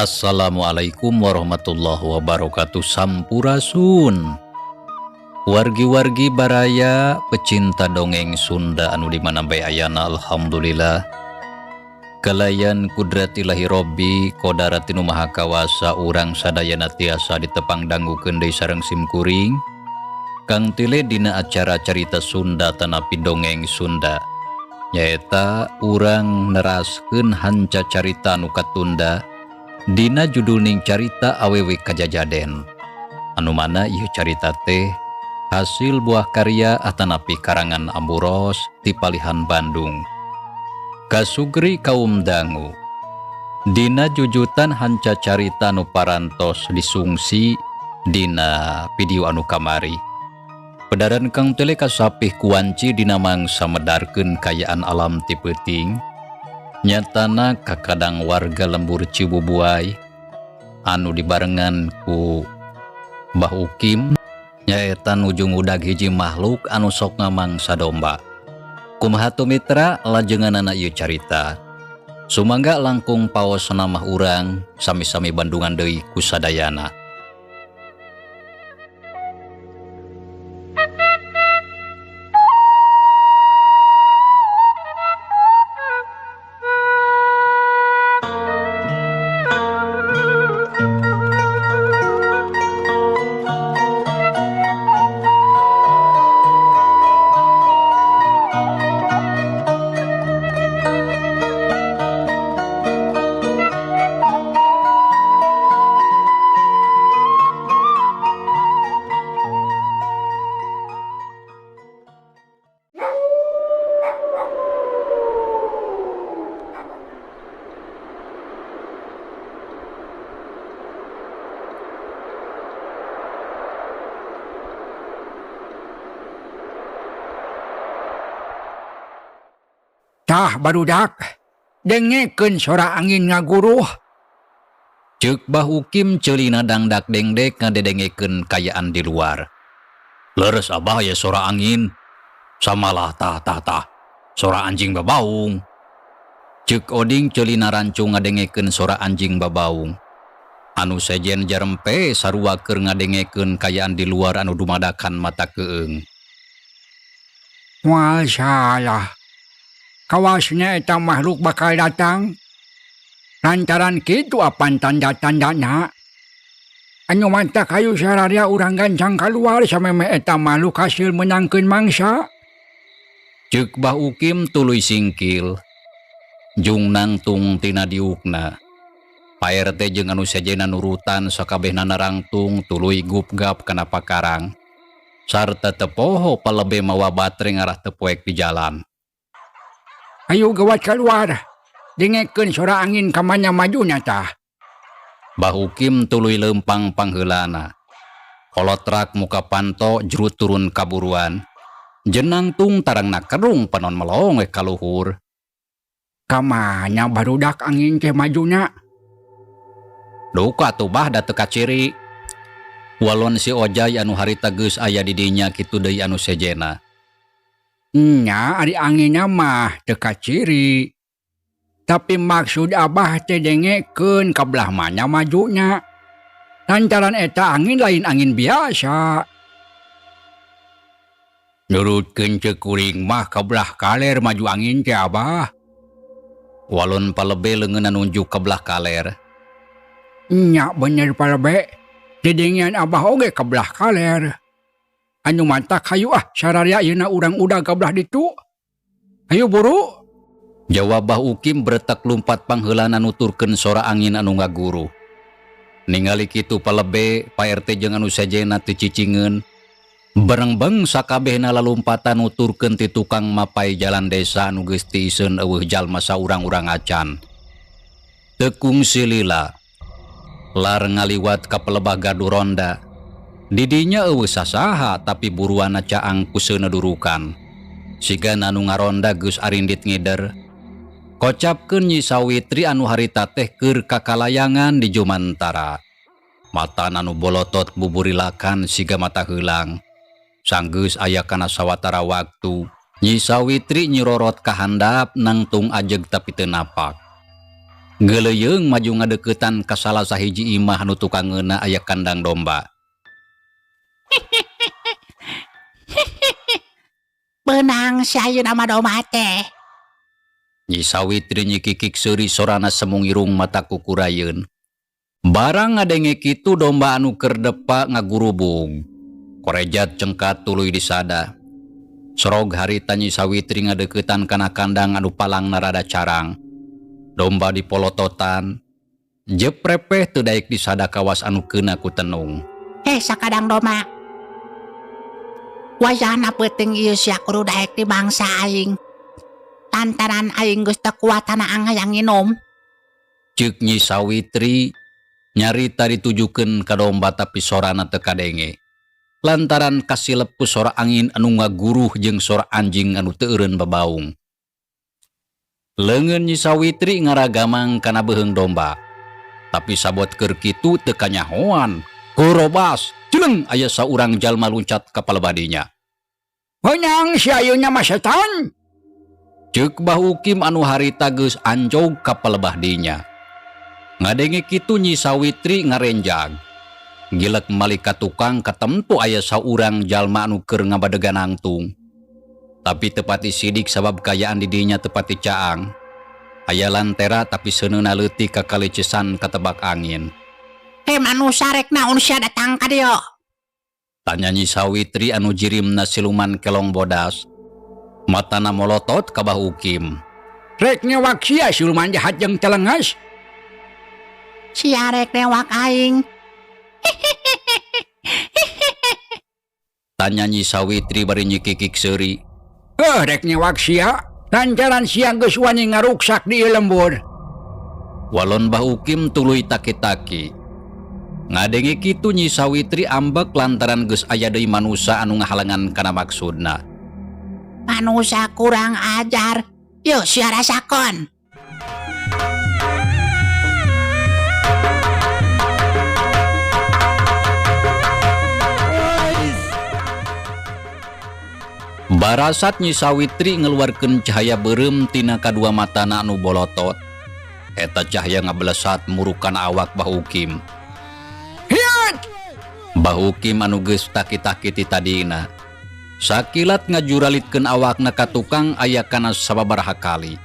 Assalamualaikum warahmatullahi wabarakatuh. Sampurasun wargi-wargi baraya pecinta dongeng Sunda anu di mana bae ayana. Alhamdulillah, kalayan kudrat Ilahi Robbi kodarat nu maha kawasa, urang sadayana tiasa ditepang dangukeun deui sareng simkuring Kang Tile dina acara carita Sunda tanapi dongeng Sunda, nyaeta urang neraskeun hanca carita anu katunda dina judulning carita Awewe Kajajaden, anu mana ieu carita teh hasil buah karya atanapi karangan Ambu Ros ti palihan Bandung. Kasugri kaum dangu, dina jujutan hanca carita anu parantos disungsi dina video anu kamari, pedaran Kang Tele kasapih kuanci dina mangsa medarkeun kayaan alam ti peuting. Nyatana kakadang warga lembur Cibubuay anu dibarengan ku Mbah Ukim nyaeta nuju ngudag hiji makhluk anu sok ngamangsa domba. Kumaha tuh, mitra, lajenganana ieu carita? Sumangga langkung paos namah, urang sami-sami bandungan deui ku sadayana. Tah, barudak, dengekeun sora angin ngaguruh. Ceuk Bah Ukim, ceulina dangdak dengdek ngadedengekeun kayaan di luar. Leres, Abah, ya sora angin. Samalah, tah tah tah. Sora anjing babaung. Ceuk Oding, ceulina rancung ngadengekeun sora anjing babaung. Anu sejen jarempe sarua keur ngadengekeun kayaan di luar anu dumadakan mata keung. Moal salah. Kawasnya eta makhluk bakal datang. Lantaran kitu apan tanda-tandana. Anu matak hayu sararia urang gancang keluar sameme eta makhluk hasil menangkeun mangsa. Ceuk Bah Ukim tuluy singkil. Jung nangtung tina diukna. Pak RT jeung anu sejena nurutan, sakabehna narangtung tuluy gupgap kana pakarang. Sarta tepoho palebe mawa batre ngarah tepoek di jalan. Ayo gawat keluar. Dengekeun sora angin kamana majuna tah. Bah Ukim tuluy lempang pangheulana. Kolotrak muka panto jrut turun kaburuan. Jenang tung tarangna kerung, panon melong we kaluhur. Kamana, barudak, angin teh majuna? Duka tuh, Bah, da teu kaciri. Walon si Ojai anu harita geus aya di dinya, kitu deui anu sejena. Nya, ari anginna mah teu kaciri. Tapi maksud Abah teh dengekeun ka belah mana majuna. Lantaran eta angin lain angin biasa. Nurutkeun ceuk kuring mah ka belah kaler maju angin teh, Abah. Walon palebe leungeunna nunjuk ka belah kaler. Nya bener, palebe. Didengean Abah oge ka belah kaler. Anu matak hayu ah sararia yeuna urang udag ka belah ditu. Ayo buru. Jawab Bah Ukim bretek lumpat pangheulana nuturkeun sora angin anu ngaguruh. Ningali kitu palebe, Pak RT jeung anu sejena teu cicingeun. Berengbeng sakabehna lalumpatan nuturkeun ti tukang mapai jalan desa anu geus tiiseun euweuh jalma saurang-urang acan. Teu kungsi lila. Lar ngaliwat ka pelebah gardu ronda. Didinya euweuh sasaha, tapi buruanna caang ku seuneu durukan. Sigana anu ngaronda geus arindit ngider. Kocapkeun Nyi Sawitri anu harita teh keur kakalayangan di Jumantara. Matana nu bolotot buburilakan siga mata heulang. Sanggeus aya kana sawatara waktu, Nyi Sawitri nyirorot ka handap nangtung ajeg tapi teu napak. Geuleuyeung maju ngadeuketan ka salah sahiji imah anu tukangeunna aya kandang domba. Beunang si ayeuna mah domba teh. Nyi Sawitri nyikikik seuri sorana semu ngirung mata kukurayeun. Barang ngadenge kitu domba anu keur depa ngagurubug. Korejat cengkat tuluy disada. Sorog harita Nyi Sawitri ngadeuketan kana kandang anu palangna rada carang. Domba dipolototan. Jeprepeh teu daek disada kawas anu keuna ku tenung. Sakadang domba. Wayahna peuting ieu sia kudu daek di bangsa aing. Lantaran aing geus teu kuat hanaang hayang nginum. Ceuk Nyi Sawitri nyarita ditujukeun ka domba tapi sorana teu kadenge. Lantaran kasilep ku sora angin anu ngaguruh jeung sora anjing anu teu eureun babaung. Leungeun Nyi Sawitri ngaragamang kana beuheung domba. Tapi sabot keur kitu teu kanyahoan. Korobas, jeleng aya saurang jalma luncat ka palebadinya. Meunang si ayeuna mah setan. Ceuk Bah Ukim anu harita geus anjog ka palebah dinya. Ngadenge kitu Nyi Sawitri ngarenjag. Gilek malik ka tukang katemtu aya saurang jalma anu keur ngabadegan nangtung. Tapi tepati sidik sabab kayaan di dinya tepati caang. Aya lantera tapi seuneuna leutik kakalecesan katebak angin. Hei manusa rek naon sia datang ka dieu? Tanya Nyi Sawitri anu jirimna siluman kelong bodas. Matana molotot ka Bah Ukim. Rek newak sia siluman jahat jeung telenges. Sia rek newak aing. Tanya Nyi Sawitri bari nyikikik seuri. Rek newak sia, lantaran sia geus wani ngaruksak di lembur. Walon Bah Ukim tuluy taki-taki. Ngadenge kitu Nyi Sawitri ambek lantaran geus aya deui manusa anu ngahalangan kana maksudna. Manusa kurang ajar, yeuh sia rasakon. Barasat Nyi Sawitri ngeluarkeun cahaya beureum tina kadua matana anu bolotot. Eta cahaya ngabelesat murukan awak Bah Ukim. Hiat! Bah Ukim anu geus taki-taki ti tadina. Sakilat ngajuralitkeun awakna ka tukang aya kana sababaraha kali.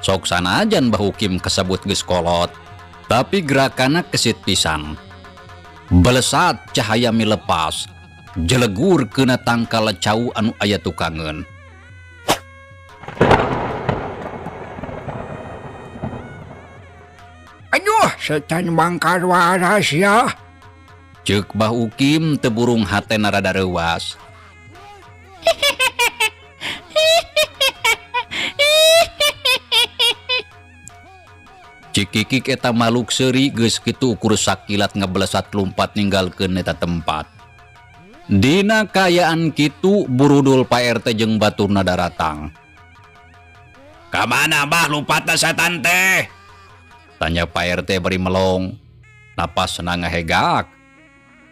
Sok sanajan Bah Ukim kasebut geus kolot, tapi gerakanna kesit pisan. Belesat cahaya milepas. Jelegur kena tangkal cau anu aya tukangeun. Aduh, setan bangkar waras ya. Ceuk Bah Ukim teu burung hatena rada reuas. Cikikik eta makhluk seuri geus kitu ukur sakilat ngebelesat lumpat ninggalkeun eta tempat. Dina kaayaan kitu burudul Pak RT jeung baturna daratang. Ka mana Bah lumpatna setan teh? Tanya Pak RT bari melong. Napasna ngahegak.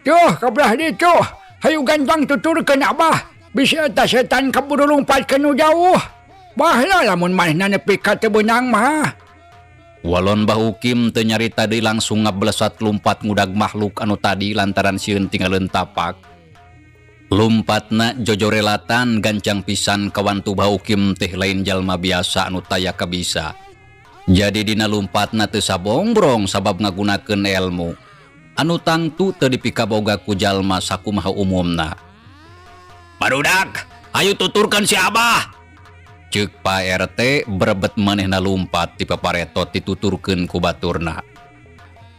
Tuh, ka belah ditu. Hayu gantang tuturkeun Abah. Bisi eta setan kaburu lumpat ka nu jauh. Bah lah lamun manehna nepi ka teu beunang mah. Walon Bah Ukim teu nyarita deui langsung ngablesat lumpat ngudag makhluk anu tadi lantaran sieun tinggalin tapak. Lumpatna jojorelatan gancang pisan kawantu Bah Ukim teh lain jalma biasa anu taya kabisa. Jadi dina lumpatna teu sabongbrong sabab ngagunakeun elmu. Anu tangtu teu dipikaboga ku jalma sakumaha umumna. Barudak, ayo tuturkan si Abah. Ceuk Pak RT berebet manehna lumpat ti paparetot dituturkeun ku baturna.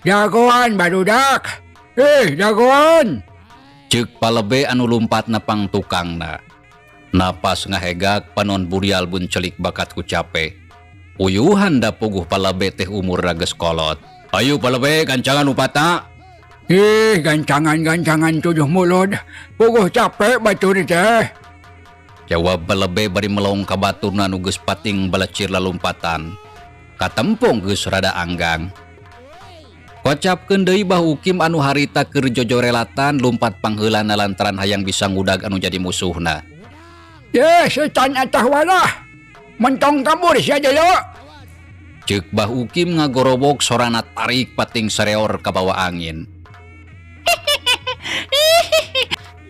Jagoan barudak. Jagoan. Ceuk palebe anu lumpatna pang tukangna. Napas ngahegak panon burial buncelik bakat ku cape. Uyuhan da puguh palebe teh umur geus kolot. Ayo palebe gancangan lupatna. Gancangan-gancangan tujuh mulut. Puguh capek batur teh. Jawab palebe bari melong ka baturna nu geus pating balecir lalumpatan. Katempong geus rada anggang. Kocapkeun deui Bah Ukim anu harita keur jojorelatan lumpat pangheulana lantaran hayang bisa ngudag anu jadi musuhna. Ye, setan atah walah. Mentong kabur sia deui. Ceuk Bah Ukim ngagorobok sorana tarik pating sareor kabawa angin.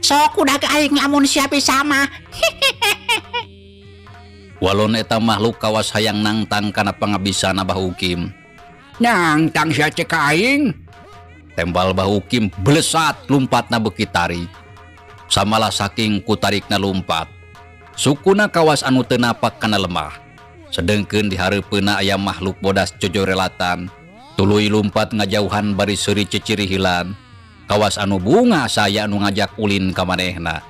Sok udag aing lamun sia bisa mah. Walon eta makhluk kawas hayang nangtang kana pangabisana Bah Ukim. Nangtang sia cek ka aing. Tembal Bah Ukim blesat lumpatna beuki tarik. Samalah saking ku tarikna lumpat. Sukuna kawas anu teu napak kana lemah. Sedengkeun di hareupeunna aya makhluk bodas jojorelatan. Tuluy lumpat ngajauhan bari seuri cicirihilan. Kawas anu bunga saya anu ngajak ulin ka manehna.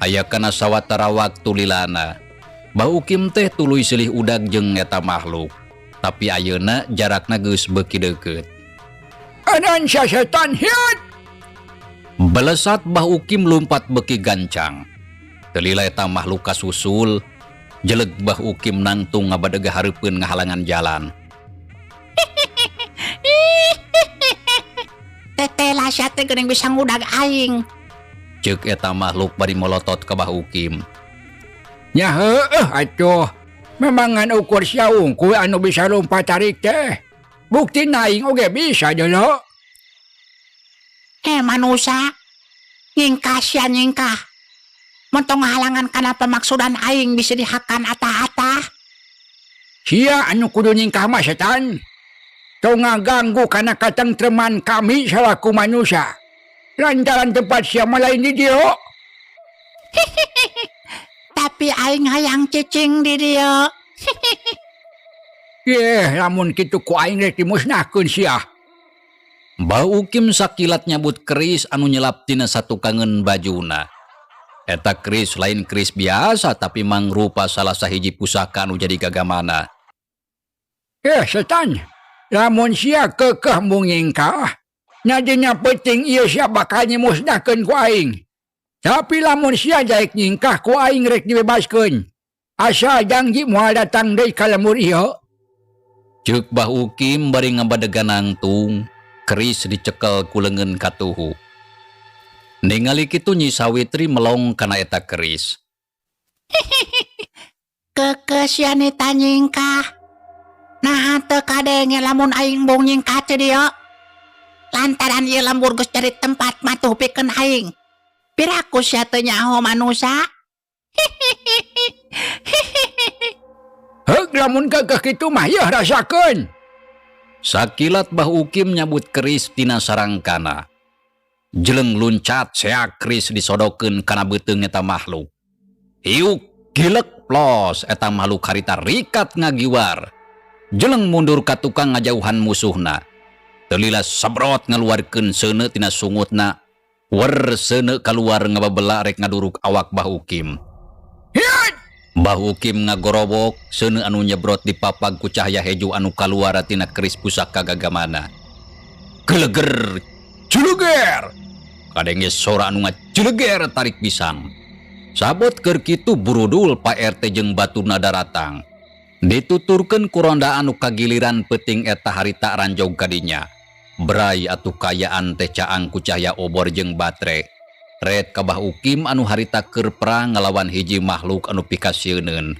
Aya kana sawatara waktu lilana. Bah Ukim teh tuluy silih udag jeung eta makhluk. Tapi ayeuna jarakna geus beuki deukeut. Anan sia setan hiat. Belesat Bah Ukim lumpat beuki gancang. Teu lila eta makhluk kasusul. Jeleg Bah Ukim nangtung ngabadega hareupeun ngahalangan jalan. Teteh lah sia teh geuning bisa ngudag aing. Ceuk eta makhluk bari molotot ka Bah Ukim. Nya heueuh atuh. Memang ngan ukur sia unggul anu bisa lompat tarik teh. Bukti aing oge bisa jelo. Manusa, nyingkah sia nyingkah. Montong halangan kana pemaksudan aing bisa dihakan atah-atah. Sia anu kudu nyingkah mah setan. Tong ngaganggu kana katentreman kami selaku manusia. Lantaran tempat sia mah lain di dieu. Tapi aing hayang cicing di dieu. Yeh, lamun kitu ku aing rek dimusnahkeun sia. Bah Ukim sakilat nyabut keris anu nyelap tina satukangeun bajuna. Eta keris lain keris biasa tapi mangrupa salah sahiji pusaka anu jadi gagamana. Setan, lamun sia kekeh mungingkah, nyadinya penting ieu sia bakal nyimusnahkeun ku aing. Tapi lamun sia daek nyingkah ku aing rek dibebaskeun. Asal janji moal datang deui ka lembur ieu. Ceuk Bah Ukim bari ngabadegan nangtung, keris dicekel ku leungeun katuhu. Ningali kitu Nyi Sawitri melong kana eta keris. Kekeh sia nita nyingkah. Nah teu kadenge lamun aing bong nyingkah teh dieu. Lantaran ieu lembur geus cari tempat matuh pikeun aing. Piraku sia teu nyaho manusa. Heug lamun kekeh kitu mah yeuh rasakeun. Sakilat Bah Ukim nyabut keris tina sarangkana. Jeleng luncat seak keris disodokeun kana beuteung eta makhluk. Hiuk gilek plos eta makhluk harita rikat ngagiwar. Jeleng mundur ka tukang ngajauhan musuhna. Teu lila sabrot ngaluarkeun seuneu tina sungutna. Wer seuneu kaluar ngababela rek ngaduruk awak Bah Ukim. Hiat! Bah Ukim ngagorobok seuneu anu nyebrot dipapag ku cahaya hejo anu kaluar tina keris pusaka gagamana. Geleger, jeleger. Kadenge sora anu ngajeleger tarik pisan. Sabot keur kitu burudul Pak RT jeung baturna daratang. Dituturkeun ku ronda anu kagiliran peuting eta harita ranjog kadinya. Brai atuh kayaan teh caang ku cahaya obor jeung batre. Red ka Bah Ukim anu harita keur perang ngalawan hiji makhluk anu pikasieuneun.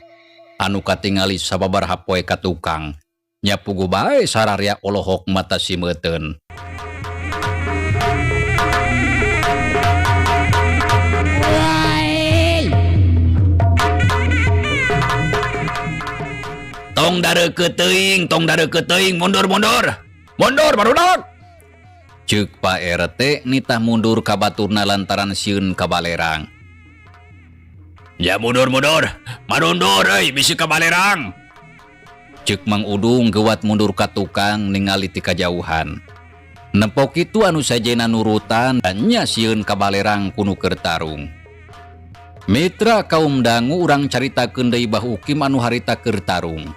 Anu katingali sababaraha poe ka tukang. Nya puguh bae sararea olohok mata simeuteun. Tong dareukeut teuing, tong dareukeut teuing, mundur, mundur. Mundur barudak. Ceuk Pak RT nitah mundur ka baturna lantaran sieun ka balerang. Ya mundur, mundur. Marundur euy bisi ka balerang. Ceuk Mang Udung geuwat mundur ka tukang ningali ti kajauhan. Nempo kitu anu sajena nurutan dan nya sieun ka balerang kunu keur tarung. Mitra kaum dangu urang caritakeun deui Bah Ukim anu harita keur tarung.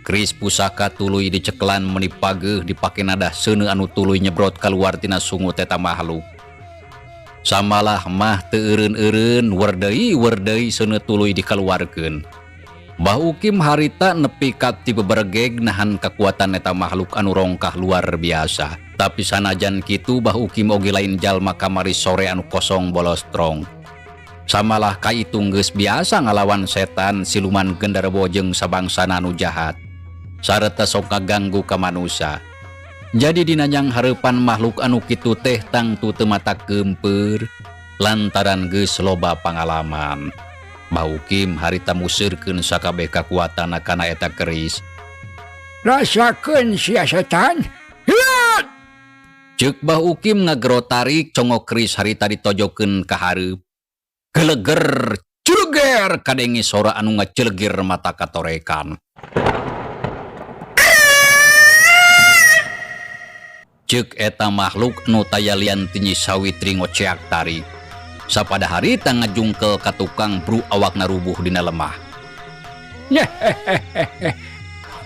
Keris pusaka tuluy diceklan meni pageuh dipake nadah seuneu anu tuluy nyebrot kaluar tina sungut eta makhluk. Samalah mah teu eureun-eureun werdeui werdeui seuneu tuluy dikaluarkeun. Bah Ukim harita nepi ka ti beberegeg nahan kakuatan eta makhluk anu rongkah luar biasa. Tapi sanajan kitu Bah Ukim oge lain jalma kamari sore anu kosong bolostrong. Samalah kaitung geus biasa ngalawan setan siluman genderuwo jeung sabangsana anu jahat. Sarta sok ngaganggu ka manusia. Jadi dina nyanghareupan makhluk anu kitu teh tangtu teu matak geumpeur lantaran geus loba pangalaman. Bah Ukim harita museurkeun sakabeh kakuatanna kana eta keris. Rasakeun sia setan. Hiat! Ceuk Bah Ukim ngagero tarik congok keris harita ditojokeun ka hareup. Geleger, celeger kadenge sora anu ngacelegir mata katorekan. Ceuk eta makhluk nu taya lian ti Nyi Sawitri ngoceak tarik. Sapada harita ngajungkel ka tukang bru awakna rubuh dina lemah.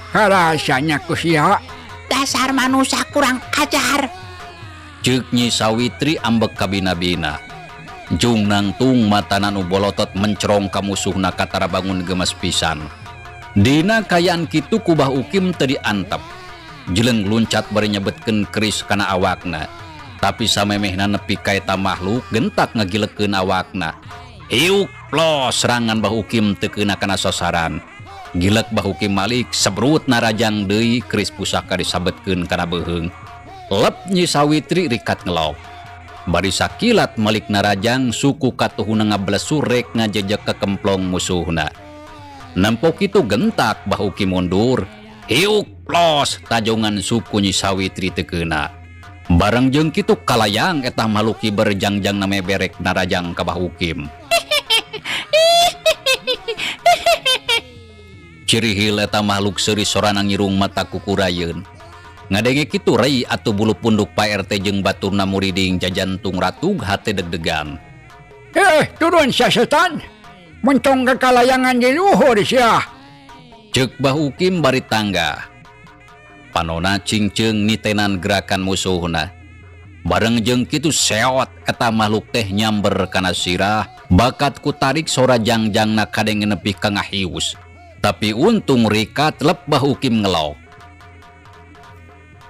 Karasanya ku sia. Dasar manusia kurang ajar. Ceuk Nyi Sawitri ambek kabina-bina. Jung nangtung matana nu bolotot mencerong ka musuhna katara bangun gemes pisan. Dina kayaan kitu ku Bah Ukim teu diantep. Jeleng luncat bari nyebetkeun keris kana awakna. Tapi samemehna nepi ka eta makhluk gentak ngagilekeun awakna. Hiuk plos serangan Bah Ukim teu keuna kana sasaran. Gilek Bah Ukim malik sebrut narajang deui keris pusaka disabetkeun kana beuheung. Lep Nyi Sawitri rikat ngelok. Bari sakilat malik narajang suku katuhuna ngablesur rek ngajejek ke kemplong musuhna. Nempo kitu gentak Bah Ukim mundur. Hiuk plos tajongan suku Nyi Sawitri teu keuna. Bareng jeung kitu kalayang eta makhluk hiber jangjang name berek narajang ka Bah Ukim. Cirihil eta makhluk seuri sorana ngirung mata kukurayeun. Ngadenge kitu rei atuh bulu punduk Pak RT jeung baturna muriding jajantung ratug hate deg-degan. Turun sia setan. Mentong ke kalayangan di luhur sia. Ceuk Bah Ukim bari tangga. Panona cingceung nitenan gerakan musuhna. Bareng jeung kitu seot eta makhluk teh nyamber kana sirah, bakat ku tarik sora jangjangna kadenge nepi ka ngahius. Tapi untung rikat lep Bah Ukim ngelok.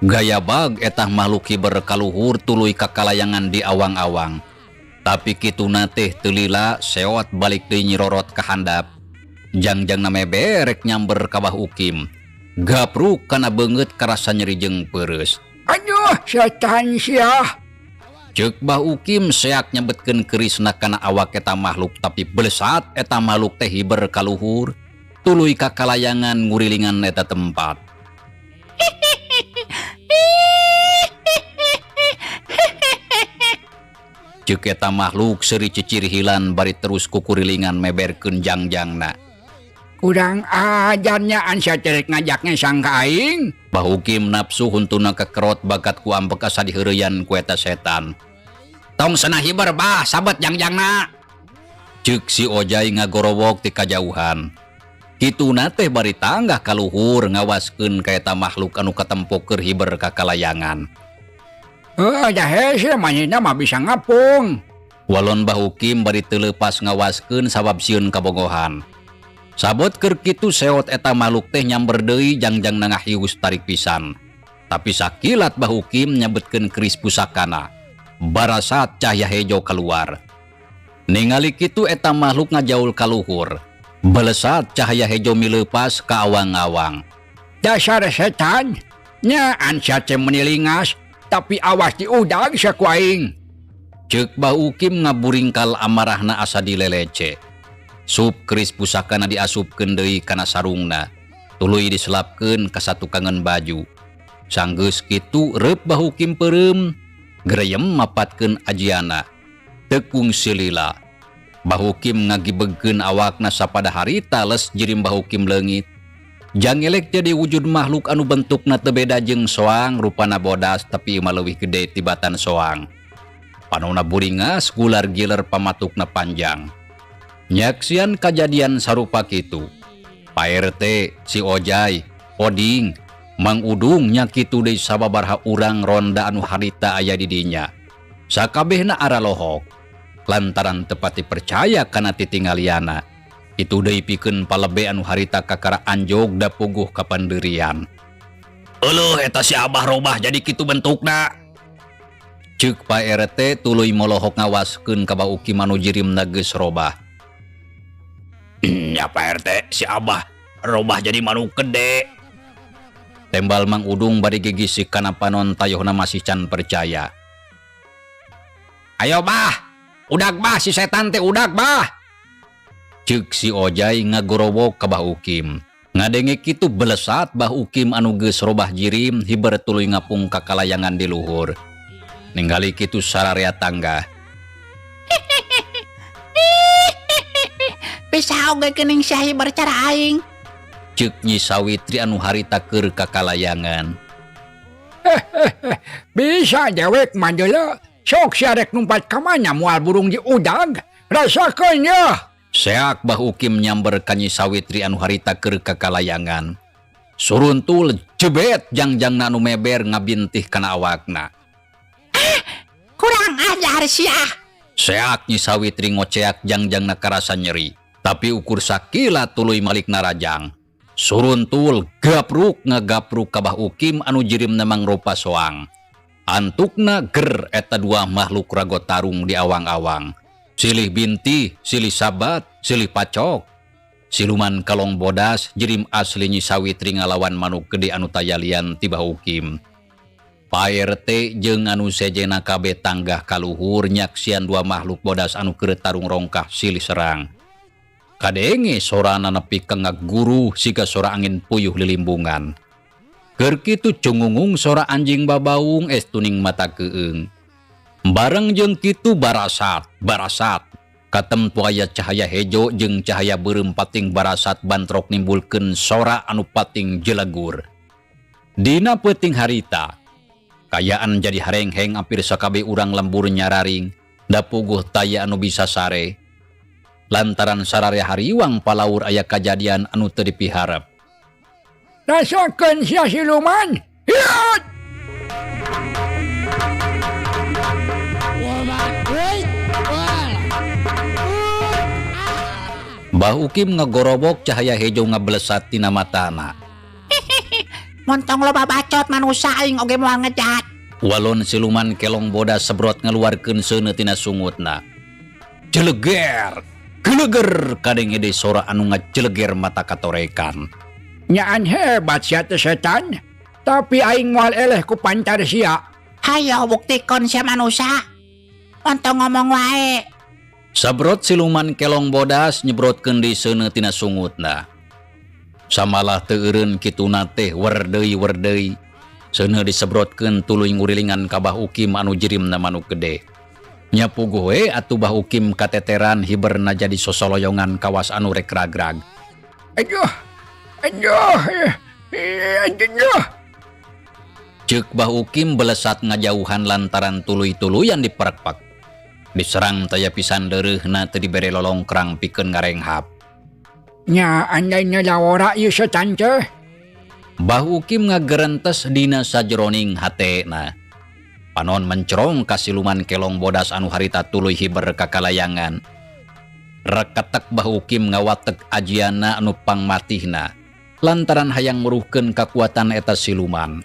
Gaya bag etah makhluk hiber kaluhur tuluy kakalayangan di awang-awang. Tapi kituna teh teu lila seot balik deui nyirorot ka handap. Jangjangna meberek nyamber ka Bah Ukim. Gapruk kana beungeut karasa nyeri jeung peureus. Aduh, setan sia. Ceuk Bah Ukim seak nyebetkeun kerisna kana awak eta makhluk, tapi belesat eta makhluk teh hiber kaluhur tuluy kakalayangan ngurilingan eta tempat. Ceuk eta makhluk seuri cicirhilan bari terus kukurilingan meberkeun jangjangna. Kurang ajarnya ansa cerek ngajaknya sangka aing. Bah Ukim nafsu huntuna kekerot bakat ku ambek asa diheureyan ku eta setan. Tong senah hiber bah sabet jangjangna. Ceuk si Ojai ngagorowok ti kajauhan. Kituna teh bari tanggah kaluhur ngawaskeun ka eta makhluk anu katempo keur hiber ka kalayangan. Dah hese manehna mah bisa ngapung. Walon Bah Ukim bari teu leupas ngawaskeun sabab sieun kabogohan. Sabot keur kitu seot eta makhluk teh nyamber deui jangjangna ngahius tarik pisan. Tapi sakilat Bah Ukim nyabetkeun keris pusakana. Barasat cahya hejo keluar. Ningali kitu eta makhluk ngajaul kaluhur. Belesat cahaya hejo mileupas ka awang-awang. Dasar setan, nya ansa teh menilingas, tapi awas diudag saku aing. Ceuk Bah Ukim ngaburingkal amarahna asa dilelece. Sup keris pusakana diasupkeun deui kana sarungna, tuluy diselapkeun ka satukangan baju. Sanggeus kitu reup Bah Ukim peureum, gereyem mapatkeun ajiana. Tekung silila. Bah Ukim ngagibegkeun awakna sapada harita les jirim Bah Ukim leungit. Jangelek jadi wujud makhluk anu bentukna teu beda jeung soang, rupana bodas tapi mah leuwih gede tibatan soang. Panona buringas gular giler pamatukna panjang. Nyaksian kajadian sarupa kitu. Pak RT, si Ojai, Oding, Mang Udung nya kitu deui sababaraha urang ronda anu harita aya di dinya. Sakabehna aralohok lantaran tepati percaya kana titinggaliana. Itu deui pikeun palebe anu harita kakara anjog da puguh kapanderian. Euleuh eta si Abah robah jadi kitu bentukna. Ceuk Pak RT tuluy molohok ngawaskeun ka Bah Ukim anu jirimna geus robah. Ya Pak RT, si Abah robah jadi manuk gede. Tembal Mang Udung bari gigisik kana panon tayohna masih can percaya. Ayo bah, udag bah si setan teh udag bah. Ceuk si Ojai ngagorowok ka Bah Ukim. Ngadenge kitu belesat Bah Ukim anu geus robah jirim hiber tuluy ngapung ka kalayangan di luhur. Ningali kitu sararea tanggah. Bisa oge geuning sia hiber cara aing. Ceuk Nyi Sawitri anu harita keur ka kalayangan. Bisa dewek mah deuleu. Sok sia rek numpat ka mana moal burung diudag. Rasakeun yeuh. Seak Bah Ukim nyamber ka Nyi Sawitri anu harita keur ka kalayangan. Suruntul jebet jangjangna anu meber ngabintih kana awakna. Kurang ajar sia. Seak Nyi Sawitri ngoceak jangjangna karasa nyeri. Tapi ukur sakila tuluy malik narajang. Suruntul gapruk ngagapruk ka Bah Ukim anu jirimna mangrupa soang. Antukna ger eta dua makhluk rago tarung di awang-awang. Silih binti, silih sabat, silih pacok. Siluman kalong bodas jirim asli Nyi Sawitri ngalawan manuk gede anu tayalian ti Bah Ukim. Pak RT jeung anu sejena kabeh tanggah kaluhur nyaksian dua makhluk bodas anu keur tarung rongkah silih serang. Kadenge sorana nepi ka ngaguru siga sora angin puyuh lilimbungan. Keur kitu cungungung sora anjing babaung estuning mata keung. Bareng jeung kitu barasat, barasat. Katemtu aya cahaya hejo jeung cahaya beureum pating barasat bantrok nimbulkeun sora anu pating jelegur. Dina peuting harita, kayaan jadi harengheng ampir sakabeh urang lembur nyararing, da puguh taya anu bisa sare. Lantaran sararea hariwang palaur aya kajadian anu teu dipiharep. Rasakeun sia siluman. Hiat! Bah Ukim ngagorobok cahaya hejo ngablesat tina matana. Montong loba bacot manusa aing oge moal ngejat. Walon siluman kelong bodas sebrot ngaluarkeun seuneu tina sungutna. Jeleger, geleger kadenge deui sora anu ngajeleger mata katorekan. Nyaan hebat sia teh setan, tapi aing moal eleh ku pancar sia. Hayo buktikeun sia manusa. Montong ngomong wae. Sabrot siluman kelong bodas nyebrotkeun deui seuneu tina sungutna. Samalah teu eureun kituna teh werdeui werdeui. Seuneu disebrotkeun tuluy ngurilingan ka Bah Ukim anu jirimna manuk gede. Nya puguh we atuh Bah Ukim kateteran hiberna jadi sosoloyongan kawas anu rek ragrag. Aduh, aduh, aduh. Ceuk Bah Ukim belesat ngajauhan lantaran tuluy-tuluyan diperekpak. Diserang taya pisan deureuhna teu dibere lolongkrang pikeun ngarenghap. Nya andainya lawora ieu setan teh. Bah Ukim ngagerentes dina sajeroning hatena. Panon mencerong ka siluman kelong bodas anu harita tuluy hiber ka kalayangan. Reketek Bah Ukim ngawatek ajiana anu pangmatihna lantaran hayang meruhkeun kakuatan eta siluman.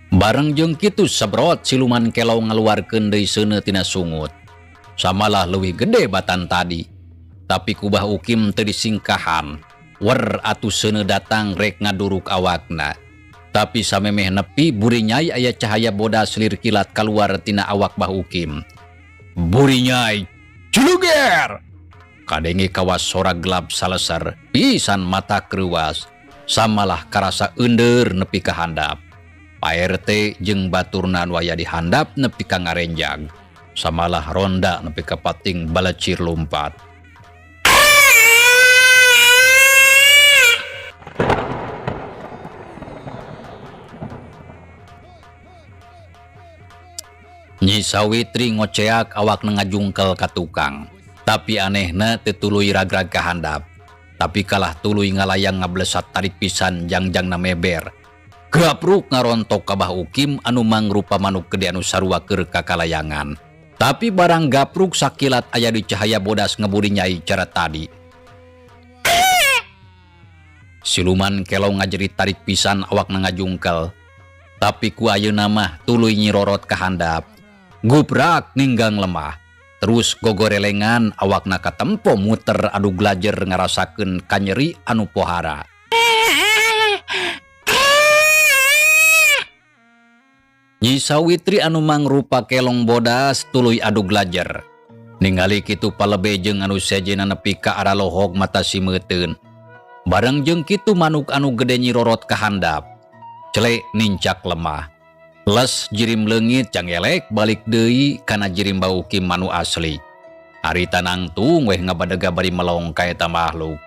Bareng jeung kitu sebrot siluman kelong ngaluarkeun deui seuneu tina sungut. Samalah leuwih gede batan tadi. Tapi ku Bah Ukim teu disingkahan. Wer atuh seuneu datang rek ngaduruk awakna. Tapi samemeh nepi burinyai aya cahaya bodas lir kilat kaluar tina awak Bah Ukim. Burinyai juluger. Kadenge kawas sora gelap saleser, pisan mata kreuwas. Samalah karasa eundeur nepi ka handap. Pak RT jeung baturna nu aya di handap nepi ka ngarenjag. Samalah ronda nepi ka pating balecir lumpat. Nyi Sawitri ngoceak awakna ngajungkel ka tukang. Tapi anehna teu tuluy ragrag ka handap. Tapi kalah tuluy ngalayang ngablesat tarik pisan jangjangna meber. Gapruk ngarontok ka Bah Ukim anu mangrupa manuk gede anu sarua keur ka kalayangan. Tapi barang gapruk sakilat aya di cahaya bodas ngeburi nyai cara tadi. Siluman kelong ngajeri tarik pisan awakna ngajungkel. Tapi ku ayeuna mah tuluy nyirorot ka handap. Guprak ninggang lemah. Terus gogorelengan awakna katempo muter adu glajer ngarasakeun kanyeri anu pohara. Nyi Sawitri anu mangrupa kelong bodas tuluy adug lajer. Ningali kitu palebe jeung anu sejenna nepi ka aralohok mata simeuteun. Bareng jeung kitu manuk anu gede nyirorot ka handap. Celek nincak lemah. Les jirim leungit cangelek balik deui kana jirim Bah Ukim anu asli. Harita nangtung weh ngabadega bari melong ka eta makhluk.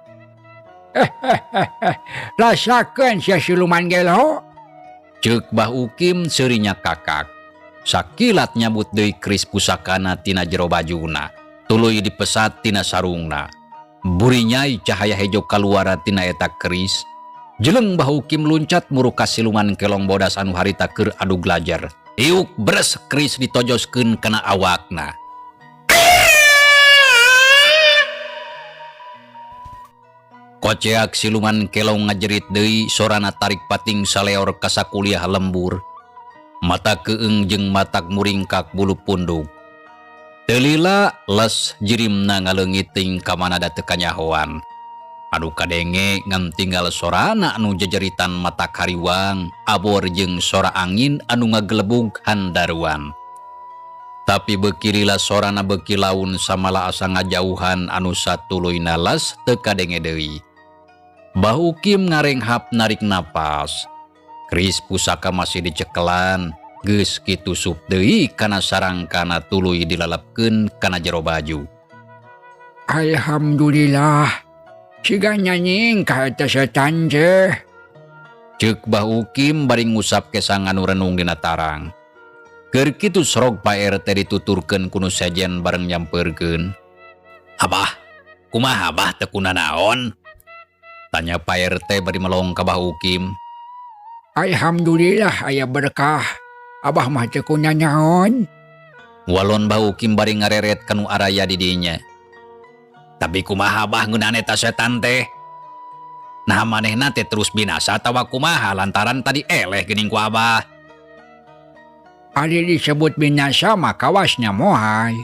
Rasakeun sia siluman gelo. Ceuk Bah Ukim seurinya kakak. Sakilat nyabut deui keris pusakana tina jero bajuna. Tuluy dipesat tina sarungna. Burinyai cahaya hejo kaluara tina eta keris. Jeleng Bah Ukim luncat muru ka siluman kelong bodas anu harita keur adug lajer. Iuk bres keris ditojoskeun kana awakna. Koceak siluman kelong ngajerit deui sorana tarik pating saleor ka sakuliah lembur. Mata keung jeung matak muringkak bulu punduk. Teu lila les jirimna ngaleungit teuing ka mana da teu kanyahoan. Anu kadenge ngan tinggal sorana anu jejeritan mata kariwang, abor jeung sora angin anu ngagelebug handaruan. Tapi beuki lila sorana beuki laun samala asa ngajauhan anu satuluyna les teu kadenge deui. Bah Ukim ngarenghap narik napas. Keris pusaka masih dicekelan, geus kitu sup deui kana sarangkana tuluy dilalapkeun kana jero baju. Alhamdulillah, siga nyanying ka eta setan teh. Ceuk Bah Ukim bari ngusap kesang anu renung dina tarang. Keur kitu sorog Pak RT dituturkeun ku nu sejen bareng nyampeurkeun. Abah, kumaha abah teu kunanaon? Tanya Pak RT bari melong ka Bah Ukim. Alhamdulillah aya berkah. Abah mah teu kunanaon. Walon Bah Ukim bari ngareret kanu araya di dinya. Tapi kumaha abah ngeunaan eta setan teh? Nah manehna teh terus binasa atawa kumaha lantaran tadi eleh geuning ku abah. Ari disebut binasa mah kawasnya mohai.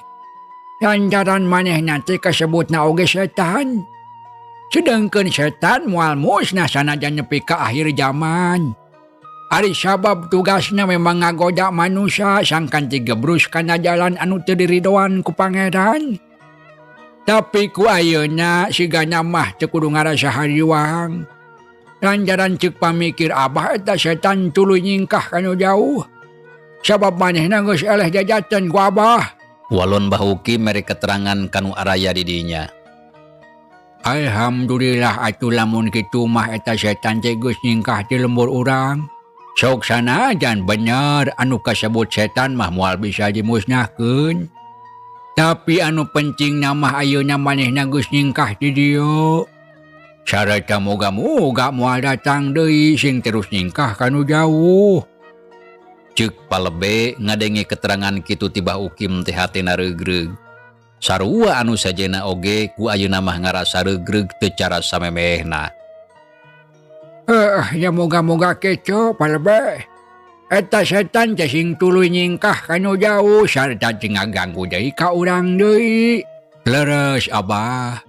Lantaran manehna teh kasebutna oge setan. Sedangkan setan moal musnah sanajan nepi ka akhir zaman. Ari sabab tugasna memang ngagoda manusia sangkan tigebrus kana jalan anu teu diridoan ku pangeran. Tapi ku ayeuna sigana mah teu kudu ngarasa hariwang. Lantaran ceuk pamikir abah eta setan tuluy nyingkah kanu jauh. Sabab manehna geus eleh jajaten ku abah. Walon Bah Ukim mere keterangan kanu araya di dinya. Alhamdulillah atuh lamun kitu mah eta setan teh geus nyingkah ti lembur urang. Sok sanajan bener anu kasebut setan mah moal bisa dimusnahkeun. Tapi anu penting mah ayeuna manehna geus nyingkah ti dieu. Sarta moga-moga moal datang deui sing terus nyingkah kanu jauh. Ceuk palebe ngadenge keterangan kitu ti Bah Ukim teh hatena reugreug. Sarua anu sajena oge ku ayeuna mah ngarasa reugreug teu cara samemehna. Ya moga-moga keco palebe. Eta setan teh sing tuluy nyingkah kanu jauh sarta teu ngaganggu deui ka urang deui. Leres abah.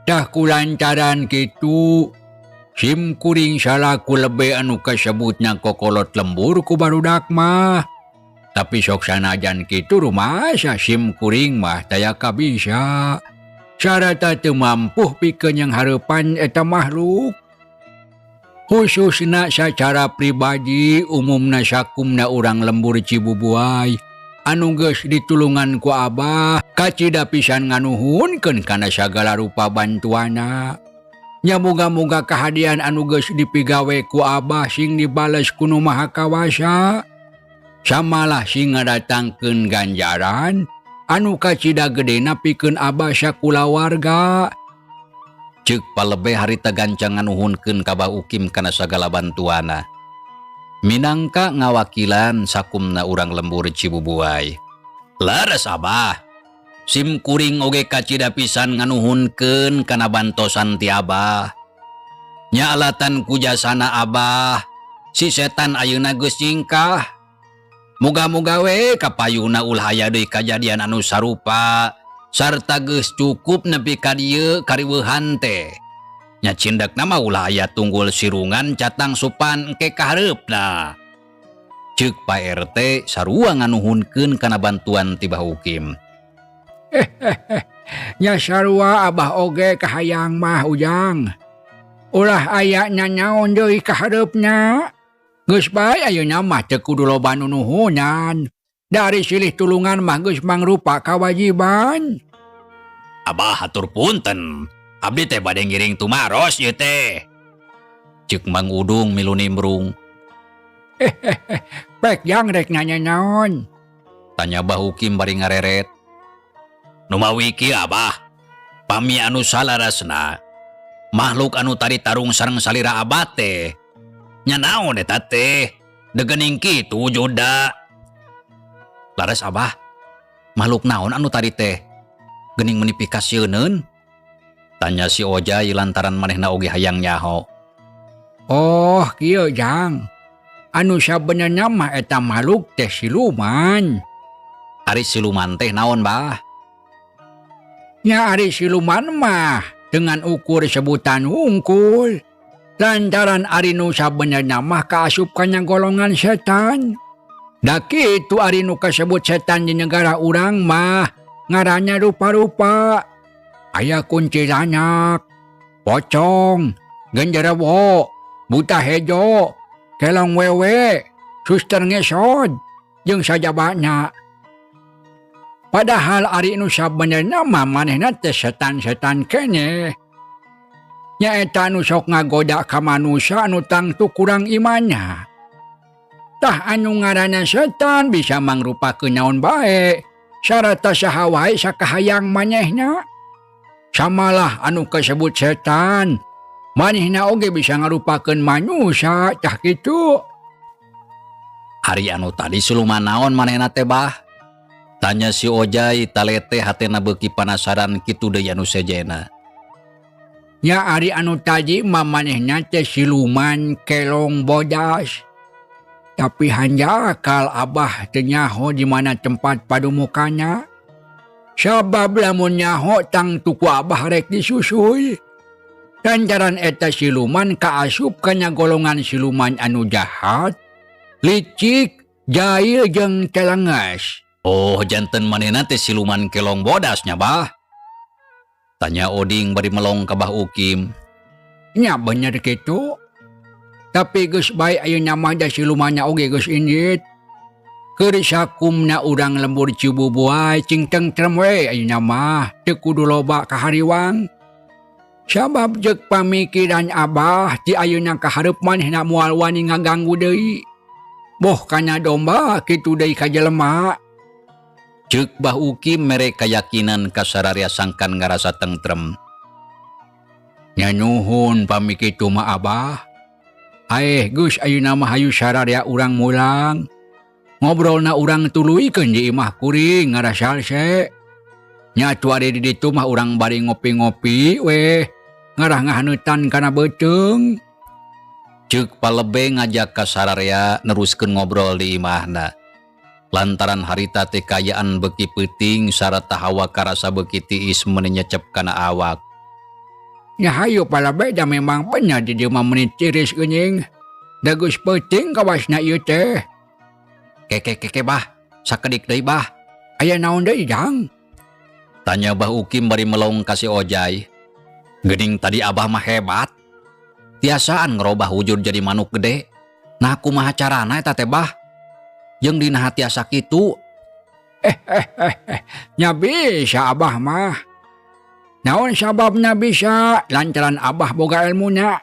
Tah kulantaran kitu sim kuring salaku lebe anu kasebutna kokolot lembur ku barudak mah. Tapi sok sanajan kitu rumasa sim kuring mah taya kabisa. Sarata teu mampuh pikeun yang hareupan eta makhluk. Khususna sacara pribadi umumna sakumna urang lembur Cibubuay anu geus ditulungan ku abah kacida pisan nganuhunkeun kana sagala rupa bantuana. Nya moga-moga kahadian anu geus dipigawe ku abah sing dibales ku Nu Maha Kawasa. Samalah sing ngadatangkeun ganjaran anu kacida gedena pikeun abah sakulawarga. Ceuk palebe harita gancang nganuhunkeun ka Bah Ukim kana sagala bantuana. Minangka ngawakilan sakumna urang lembur Cibubuay. Leres abah. Sim kuring oge kacida pisan nganuhunkeun kana bantosan ti abah. Nya alatan ku jasana abah, si setan ayeuna geus nyingkah. Moga-moga we kapayuna ulah aya deui kajadian anu sarupa sarta geus cukup nepi ka dieu kariweuhan teh. Nya cindekna mah ulah aya tunggul sirungan catang supan engke kahareupna. Ceuk Pak RT sarua nganuhunkeun kana bantuan ti Bah Ukim. Nya sarua Abah oge kahayang mah, Ujang. Ulah aya nanaon deui ka hareupna. Geus bae ayeuna mah teu kudu loba nunuhunan. Dari silih tulungan mah geus mangrupa kawajiban. Abah, hatur punten. Abdi teh bade ngiring tumaros ieu teh. Ceuk Mang Udung milu nimbrung. Pek, Jang, rek nanya naon? Tanya Bah Ukim bari ngareret. Numawi kieu, Abah. Pami anu salarasna makhluk anu tadi tarung sareng salira Abah teh. Nya naon eta teh? Degening kitu wujudna. Laras, Abah. Makhluk naon anu tadi teh? Gening meuni pikasieuneun? Tanya si Ojai lantaran manehna oge hayang nyaho. Oh, kieu, Jang. Anu sabenerna mah eta makhluk teh siluman. Ari siluman teh naon, Bah? Nya ari siluman mah dengan ukur sebutan hungkul. Lantaran ari nu sabenerna mah kaasup kana golongan setan. Da kitu ari nu kasebut setan di negara urang mah ngaranna rupa-rupa. Aya kuntilanak, pocong, genderuwo, buta hejo, kelong wewe, suster ngesot, jeung sajabana. Padahal ari nu sabenerna mah manehna teh setan-setan keneh. Nyaeta nu sok ngagoda ka manusia anu tangtu kurang imannya. Tah, anu ngaranna setan bisa mangrupakeun naon bae, sarata saha wae sakahayang manehna. Samalah anu kasebut setan, manehna oge bisa ngarupakeun manusia, tah kitu. Ari anu tadi siluman naon manehna teh, Bah? Tanya si Ojai talete hatena beuki panasaran kitu deui anu sejena. Nya ari anu tadi mah manehna teh siluman kelong bodas. Tapi hanjakal Abah teu nyaho di mana tempat padumukanna. Sabab lamun nyaho tangtu ku Abah rek disusul. Lantaran eta siluman kaasup kana golongan siluman anu jahat, licik, jahil jeung telenges. Oh, janten manehna teh siluman kelong bodas nya, Bah? Tanya Oding bari melong ka Bah Ukim. Nya bener kitu. Tapi geus bae ayeuna mah da silumanna oge geus indit. Keur sakumna urang lembur Cibubuay cing tentrem we ayeuna mah, teu kudu loba kahariwang. Sabab jeung pamikiran Abah ti ayeuna ka hareup manehna moal wani ngaganggu deui. Boh kana domba kitu deui ka jelema. Ceuk Bah Ukim mere kayakinan ka sararea sangkan ngarasa tentrem. Nya nuhun pami kitu mah, Abah. Aeh, geus ayeuna mah hayu sararea urang mulang. Ngobrolna urang tuluykeun di imah kuring ngarah salse. Nya atuh ari di ditu mah urang bari ngopi-ngopi weh ngarah ngahaneutan kana beuteung. Ceuk Palebe ngajak ka sararea neruskeun ngobrol di imahna. Lantaran harita teh kaayaan beuki peuting sarata hawa karasa beuki tiis meuni nyecep kana awak. Nya hayu, Palebe, da memang bener di dieu mah meuni tiris geuning. Da geus peuting kawasna ieu teh. Keke keke, Bah, sakedik deui, Bah. Aya naon deui, Jang? Tanya Bah Ukim bari melong ka si Ojai. Geuning tadi Abah mah hebat. Tiasaan ngerobah wujud jadi manuk gede. Nah, kumaha carana eta teh, Bah? Jeung dina tiasa kitu? Nya bisa Abah mah. Naon sababna bisa? Lantaran Abah boga ilmuna.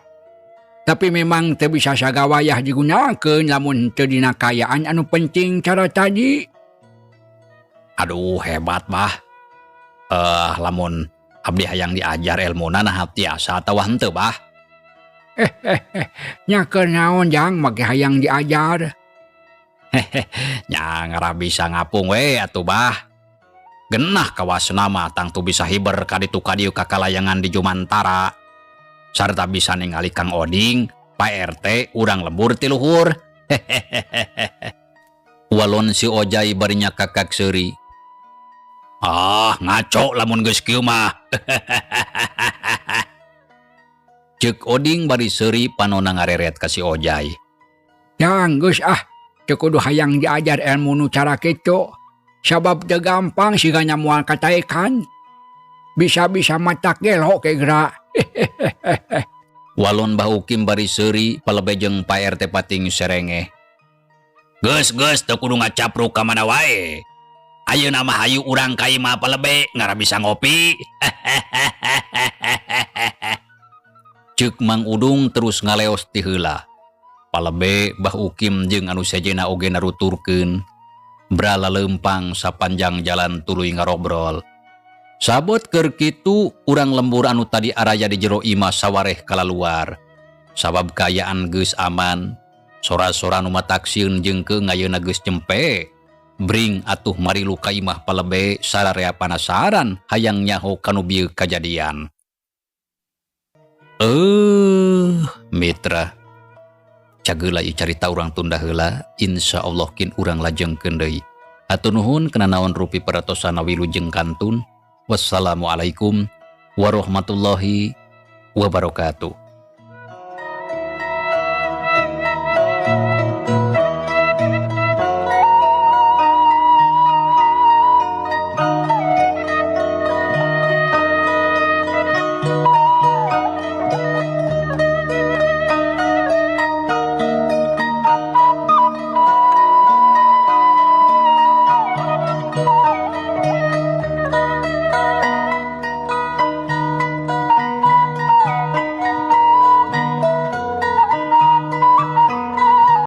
Tapi memang teu bisa sagawayah digunakeun lamun teu dina kaayaan anu penting cara tadi. Aduh, hebat, Bah. Lamun abdi hayang diajar ilmuna, nah tiasa atawa henteu, Bah? Nya keur naon, Jang, make hayang diajar? Nya ngarah bisa ngapung we atuh, Bah. Genah kawasna mah tangtu bisa hiber ka ditu ka dieu ka kalayangan di Jumantara. Sarta bisa ningali Kang Oding, Pak RT, urang lembur ti luhur. Walon si Ojai bari nyakakak seuri. Ah, ngaco lamun geus kieu mah. Ceuk Oding bari seuri panona ngareret ka si Ojai. Jang, geus ah. Teu kudu hayang diajar ilmu nu cara kitu. Sabab teu gampang sigana moal kataekan. Bisa-bisa matak gelo ke geura. Walon Bah Ukim bari seuri palebe jeung Pak RT pating serengeh. Geus geus teu kudu ngacapruk ka mana wae. Ayeuna mah hayu urang ka imah palebe ngara bisa ngopi. Ceuk Mang Udung terus ngaleos ti heula. Palebe Bah Ukim jeung anu sejenna oge naruturkeun. Brala leumpang sapanjang jalan tuluy ngarobrol. Sabot keur kitu urang lembur anu tadi araya di jero imah sawareh kalaluar. Sabab kaayaan geus aman, sora-sora nu matak sieun jeung keung ayeuna geus cempe. Bring atuh marilu ka imah palebe sararea panasaran hayang nyaho kanu bieu kajadian. Mitra. Cageula ieu carita urang tunda heula, insyaallah kin urang lajengkeun deui. Hatur nuhun kana naon rupi paratosana wilujeng kantun. Wassalamualaikum warahmatullahi wabarakatuh.